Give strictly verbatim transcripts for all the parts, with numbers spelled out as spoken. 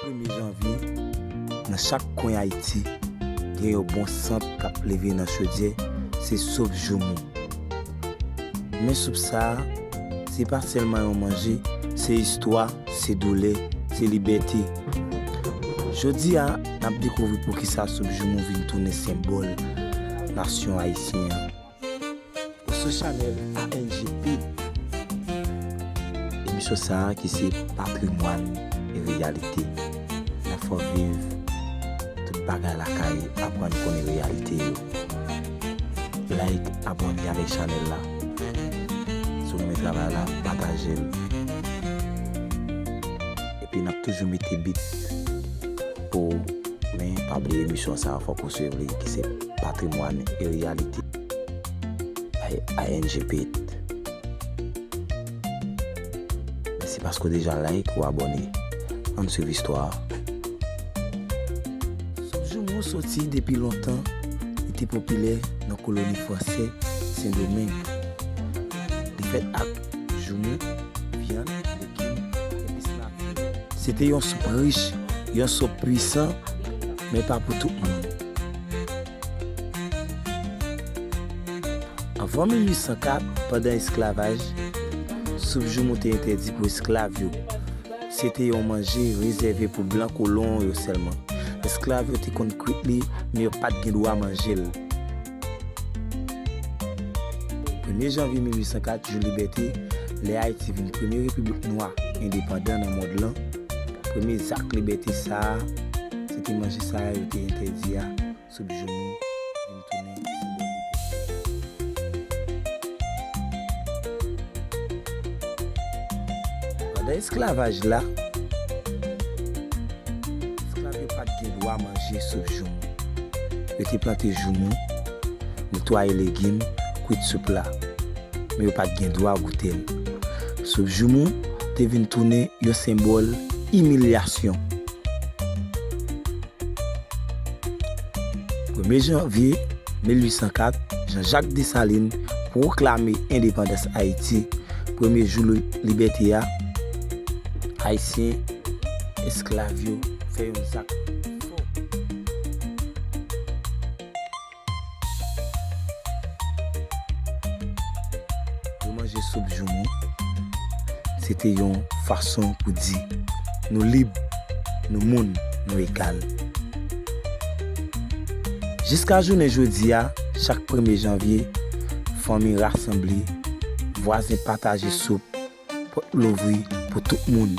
Premye janvye, nan chak kwen Ayiti, gen yon bon sant k ap leve nan chodyè, se soup joumou. Men soup sa a, se pa sèlman yon manje, se istwa, se doulè, se libète. Jodi a, n ap dekouvri poukisa soup joumou vin tounen senbòl nasyon ayisyen an. Ou sou chanèl A N G P. Emisyon sa a ki se Patrimwàn e Reyalite. N ap fè w viv tout bagay lakay, aprann konnen reyalite yo. Like, abòne avèk chanèl la. Si w renmen travay la, pataje l. Epi n ap toujou mete bit pou ou. Men pa bliye emisyon sa a, fòk ou swiv li, ki se Patrimwàn e Reyalite. A N G P. Mèsi paske w deja like ou abòne. Ann swiv istwa a. Soup joumou soti depi lontan, li te popilè nan koloni fransè Sendomeng. Li fèt ak joumou, vyann, legim, epis natirèl. Se te yon soup rich, yon soup pwisan, men pa pou tout moun. Anvan mil uit san kat, pandan esklavaj, soup joumou te entèdi pou esklav yo. Se te yon manje rezève pou blan kolon yo sèlman. Esklav yo te konn kwit li, men yo pa t gen dwa manje l. Premye janvye mil uit san kat, jou libète, lè Ayiti vin premye repiblik nwa endepandan nan mond lan, premye zak libète sa a, se te manje sa a yo te entèdi a, soup joumou vin tounen senbòl libète. Pandan esklavaj la, esklav yo pa t gen dwa manje soup joumou. Yo te plante joumou, netwaye legim, kwit soup la. Men yo pa t gen dwa goute l. Soup joumou te vin tounen yon senbòl imilyasyon. Premye janvye mil uit san kat, Jean-Jacques Dessalines pwoklame endepandans Ayiti. Premye jou li-, libète a, Ayisyen esklav yo fè yon zak fò. Yo manje soup joumou. Se te yon fason pou di, nou lib, nou moun, nou egal. Jiska jounen jodi a, chak premye janvye, fanmi rasanble, vwazen pataje soup, pòt louvri pou tout moun.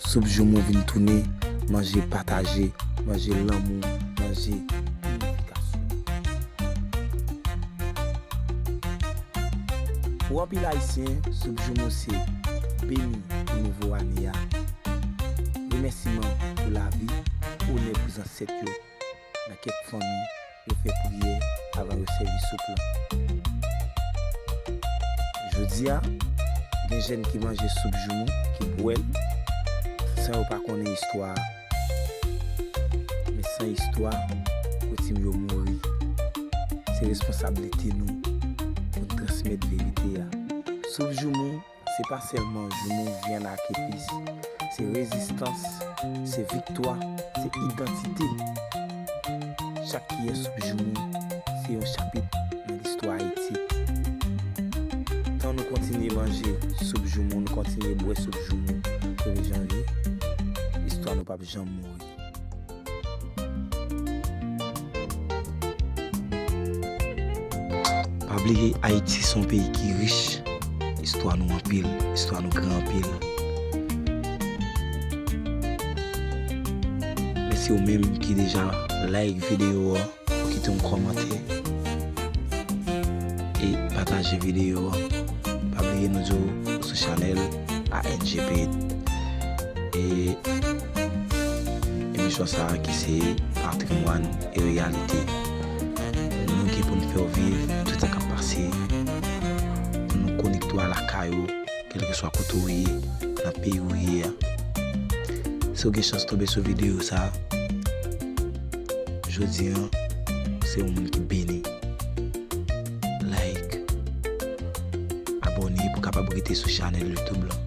Soup joumou vin tounen manje pataje, manje lanmou, manje inifikasyon. Pou anpil Ayisyen, soup joumou se beni pou nouvo ane a, remèsiman pou lavi, onè pou zansèt yo. Nan kèk fanmi, yo fè priyè avan yo sèvi soup lan. Jodi a, gen jèn ki manje soup joumou, ki bwè l, san yo pa konnen istwa a. Men san istwa, koutim yo mouri. Se responsablite nou pou n transmèt verite a. Soup joumou, se pa sèlman joumou, vyann ak epis. Se rezistans, se viktwa, se idantite. Chak kiyè soup joumou se yon chapit nan listwa Ayiti. Tan nou kontinye manje soup joumou, nou kontinye bwè soup joumou premye janvye, istwa nou p ap janm mouri. Pa bliye, Ayiti se yon peyi ki rich. Istwa nou anpil, istwa nou gran anpil. Mèsi ou menm ki deja like videyo a, ou kite yon kòmantè e pataje videyo a. Pa bliye nou di w sou chanèl A N G P. E emisyon sa a ki se Patrimwàn e Reyalite. Nou gen pou n fè w viv tout sa k ap pase. Nou konekte w a lakay ou, kèlkeswa kote w ye, nan peyi w ye a. Si w gen chans tonbe sou videyo sa a, jodi a, se yon moun ki beni. Like, abòne pou w kapab rete sou chanèl YouTube lan.